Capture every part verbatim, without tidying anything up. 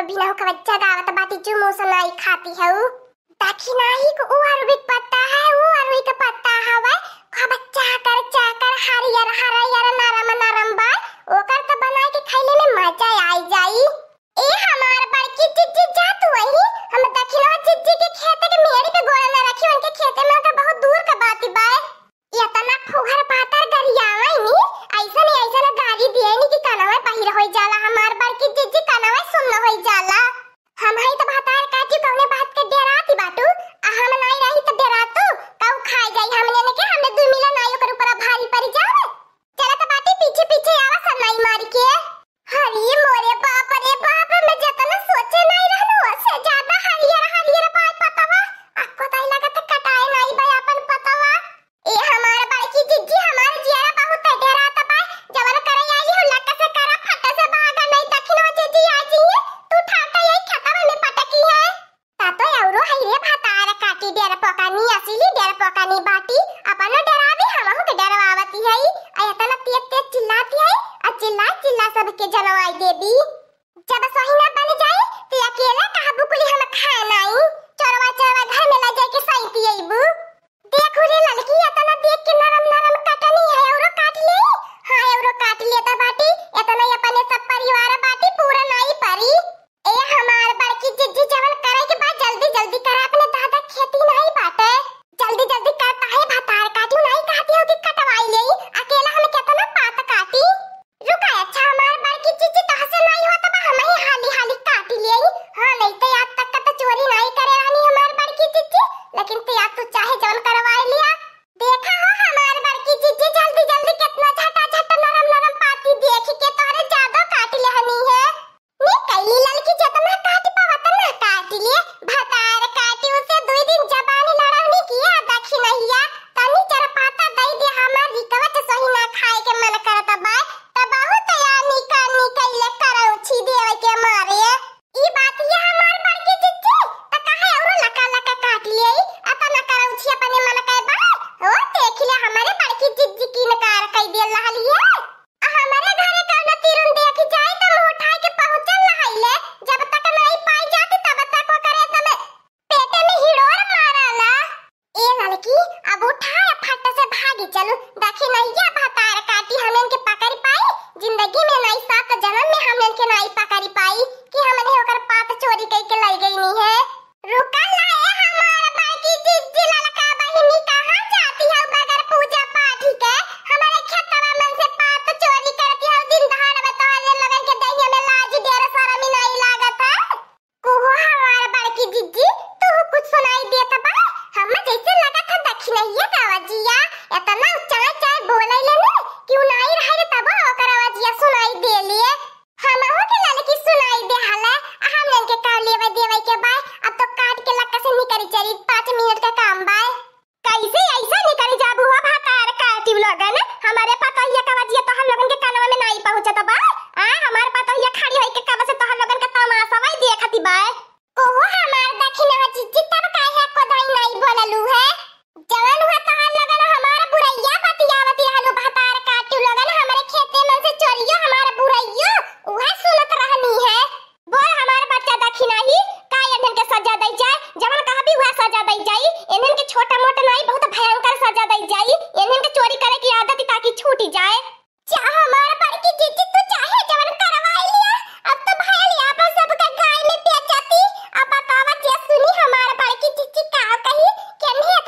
बिना ओकर बच्चा गावत बाटी, चुमो से नाई खाती हऊ। देखी नाही कि ऊ अरबी के पत्ता है, ऊ अरबी के पत्ता हवे, खूब चाकर चाकर हरियर हरियर नरम नरम बा, ओकर त बनाई के खइले में मजा आई जाई। ए हमार बड़की जिज्जी, जा तू वही, हम दखिनवा जिज्जी के खेत के मेड़ी पे गोड़ न रखी, उनके खेते में तो बहुत दूर का बात बा। एतना फुहर पातर गरियावै नी, ऐसन ऐसन गारी दिए नी कि कनवा बहिर होई जाला, हमार बड़की जिज्जी कनवा सुन्न होई जाला। हम हई त भतार काटी, कौने बात के डेराती बाटू? आ हम नाई रही त डेरातू? काऊ खाई जाई हमने ने के, हमने दुई मिला नाई ओकर ऊपर भारी पड़ी जावे। चलत बाटी पीछे पीछे आवा सन्नाई मारी के। अरे मोरे बाप रे बाप, मैं जतना सोचे नाई रहनु, ओसे ज्यादा हरियर हरियर बाय पतवा। अक्को ताई लगत कटाए नाई बाय अपन पतवा। ए हमार बड़की जिज्जी, हमार जियरा बहुत डेरात बा। जवन करे आइली हो लट से करा, फट से भागा, नहीं दखिनवा जिज्जी आ जइहे। तू ठाटा यही खेतवा में पटकी है। ता तो औरो है रे भतार काटी, डेर पोकानी असली डेर पोकानी बाटी, अपनो डेरावे हमहू के डेरवावती है। आ एतना तेज तेज चिल्लाती है, आ चिल्ला चिल्ला सबके जनवाई देबी। जब सोहिना बन जाए, तो अकेला कहबू कुली हम खाए नाई, चोरवा चोरवा घर में ले जाके सैती अइबू। देखू रे ललकी, एतना देख के नरम नरम कटनी है, औरो काट ले। हाँ, औरो काट ले त बाटी, एतना ही अपने सब परिवार बाटी, पूरा नाई परी। ए हमार बड़की जिज्जी, जवन करे के बाद जल्दी जल्दी कर, अपने दादा खेती नाई बाटे, जल्दी जल्दी कर, ताहे भतार काटी नाई कहती हो कि कटवाई ले, अकेला हम केतना पात काटी। रुका, अच्छा हमार बड़की जिज्जी, तोहसे नाई होत बा, हमही हाली हाली काटी लेई। हाँ, नहीं तो आज तक का तो चोरी नाई करे रहनी हमार बड़की जिज्जी, लेकिन ते आज तू चाहे जवन करवाई लिया। देखा हो हमार बड़की जिज्जी, जल्दी जल्दी केतना झटा झट नरम नरम पाती देख के तोहरे जादो काट लेहनी है। नी कैली ललकी, जतना काट पावत ना काट लिए। भतार काटी उसे दुई दिन जबानी लड़वनी किया दखिनहिया, तनी चरपाता दई दे, हमार रिकवच सोहिना खाए के मन करत बा, त बहुत यानी कानी कैले करौछी देवे के मारे। ई बात ये हमार बड़की जिज्जी, त काहे औरो लका लका काट लिए, अतना करौछी अपने मन के बा। ओ देख ले, हमारे बड़की जिज्जी की इनकार कई दियल रहली है। आ हमरे घरे कउनो तिरुन देखि जाई त मुँह उठाइ के पहुँचल रहइले, जब तक नाई पाई जाती तब तक ओकरे तमे पेटे में हिड़ोर मारला। ए ललकी, अब उठा आ फट से भागी चलू, दखिनहिया भतार काटी हमन के पकड़ि पाई, जिंदगी में नाई सात जनम में हमन के नाई पकड़ि पाई कि हमने ओकर पात चोरी कइके लइ गइनी है। रुका ना ए हमार बड़की जिज्जी, ललका बहिनी, कहाँ जाती हउ बगैर पूजा पाठ के? हमरे खेतवा मन से पात चोरी करती हउ, दिन दहाड़ में तोहरे लोगन के देहिया में लाज डेर सरम ही नाई लागत है। ओहो हमार बड़की जिज्जी, तू कुछ सुनाई देत बा? हम जैसे लगत है दखिनहिया का अवजिया, एतना चाय चाय बोलैले ने कि उ नाई रहे रे तबो ओकर अवजिया सुनाई देले। हमहू के ललकी सुनाई देहला, आ हमन के का लेवे देवे के बाय, अब तो काट के लक्का से निकरी चली, पाँच मिनट का काम बाय। कैसे ऐसे निकरी जाबू हो भतार काटी लोगन? हमरे पतोहिया का अवजिया तोहर लोगन के कानवा में नाई पहुँचत बा। आ, हमार पतोहिया खड़ी होई के कब से तोहर लोगन के तमाशा वही देखती बाय। ओहो हमार दखिनवा जिज्जी, तब काहे एको दाई नाई बोललू है? जवन हुआ तोहर लोगन हमार बुरैया बतियावत रहलू भतार काटू लोगन, हमरे खेते मन से चोरियो हमार बुरैयो उहे सुनत रहनी है। बोल हमार बच्चा दखिनही, का एन्हन के सजा दई जाए? जवन कहबी उहे सजा दई जाई। एन्हन के छोटा मोट नाई, बहुत भयंकर सजा दई जाई। एन्हन के चोरी करे की आदत ताकि छूटी जाए। जा हमार बड़की जिज्जी, तू चाहे जवन करवाई लिया, अब तो भयल आपन सबके गाय में बेचती। अब बतावा जे सुनी हमार बड़की जिज्जी का कही, केन्हे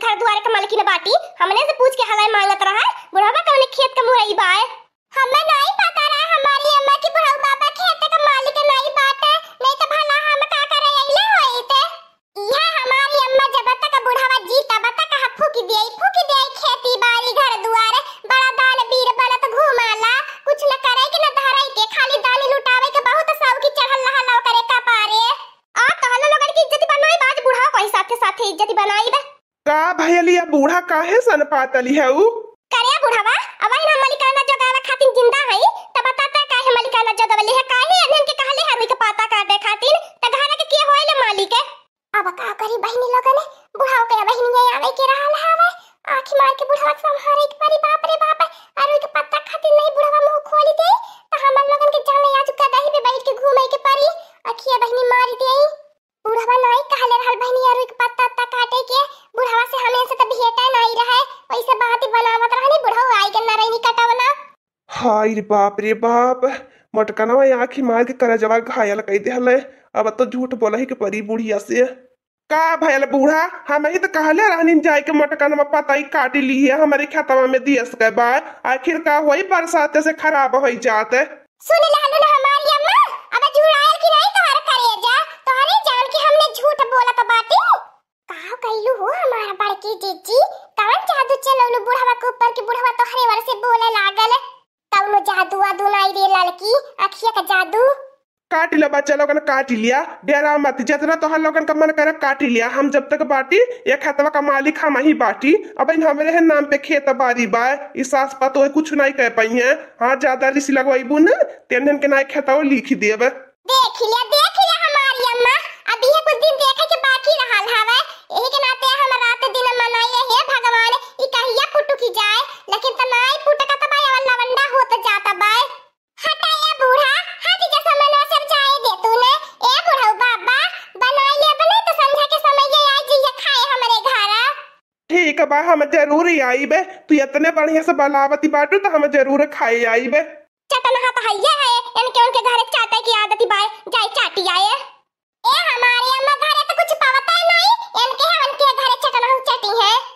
घर दुआरे के मालकिन बाटी, हमने से पूछ के हलइ मांगत रहा, बुढ़वा कउने खेत के मुरई बाय। हमें नाहीं पता रहा हमारी अम्मा कि बुढ़ऊ बाबा खेत के मालिक नाहीं बाटे, नहीं तो भला हम का करे अइले होइत। इहे हमारी अम्मा जब तक बुढ़वा जी तब तक कहा फूकि देई, फूकि देई खेती बारी घर दुआर, बड़ा दानवीर बनत घूमाला, कुछ न करे के न धरे के, खाली दानी लुटावे के बहुत शौकी चढ़ल रहल ओकरे कपारे। आ तोहन लोगन की इज्जत बनाइब, आज बुढ़वा कही साथे साथे इज्जत बनाइब। का भइल, या बूढ़ा काहे सन पातली है उ? करे बुढ़वा, अब ना मलिकाना जोगावे खातिर जिंदा है, त बता त काहे मलिकाना जोगवले है, काहे अनहन के कहले है रुई के पाता काटे खातिर, त घर के के होइले मालिक? अब का करी बहिनी लोगन, बुढ़ाओ के बहिनी ये आवे के रहल हवे, आँखी मार के बुढ़वा के संभारे के परी, बाप रे बाप, आ रुई के पत्ता खातिर नहीं बुढ़वा मुंह खोली दे, त हमन लोगन के जाने आज गदही पे बैठ के घूमे के परी, अखिया बहिनी मारी दे। बुढ़वा नाई कहले रहल बहिनी, अरुई के पत्ता उत्ता काटे के, बुढ़वा से हमें से त भेंटे नाई रहे, वैसे बात बनावत रहनी, बुढ़ऊ आई के नरैनी कटवना। हाय रे बाप रे बाप, मटकनवा आँखी मार के करजवा घायल कई देहले। अब तो झूठ बोलही के परी बुढ़िया से। का भयल बूढ़ा, हम ही तो कहले रहनी जाए के मटकनवा पतई काटी ली है, हमरे खेतवा में दियस के बा। आखिर का होई, बरसाते से खराब होई जात। सुन लहलू ना हमारी अम्मा, अब जुड़ायल की नहीं तोहर करेजा, तोहरे जान के हमने झूठ बोलत बाटी। का कइलू हो हमार बड़की जीजी, कवन जादू चलौलू बुढ़वा के ऊपर कि बुढ़वा तोहरे वर से बोले लागल? कौनो जादू वादू नाई रे ललकी, अखिया का जादू। काट लिया बच्चा लोगन, काट लिया, डेरा मत, जितना तोहर लोगन का मन करे काट लिया। हम जब तक बाटी, ये खेतवा का मालिक हम ही बाटी। अब इन हमरे है नाम पे खेत बारी बा, ई सास पतोह कुछ नहीं कह पाई है। हाँ, ज्यादा रिसी लगवाइबू न, तेनहन के नाई खेतवा लिख देब। देख लिया, देख लिया हमारी अम्मा, अब ये कुछ दिन देखे के बाकी रहल हवे, यही के नाते हम रात दिन मनाई रहे, "हे भगवान, ई कहिया फुटुकी जाए," लेकिन त नाई फुटका त बाय, अब लवंडा होत जाता बाय। हटा ए बूढ़ा, हट जा, समनवा सब जाए दे तूने। ए बुढ़ऊ बाबा, बनाई ले बने तो संझा के समय ये आ जइहे खाए हमरे घर। ठीक बा, हम जरूर आइबे। तू इतने बढ़िया से बलावती बाटू तो हम जरूर खाए आइबे। चटनहा तो हइये है, इनके उनके घरे चाटे की आदत बाय, जाए चाटी आए। ए हमारे अम्मा घरे तो कुछ पावता नहीं, इनके है उनके घरे चटनहा चटी है।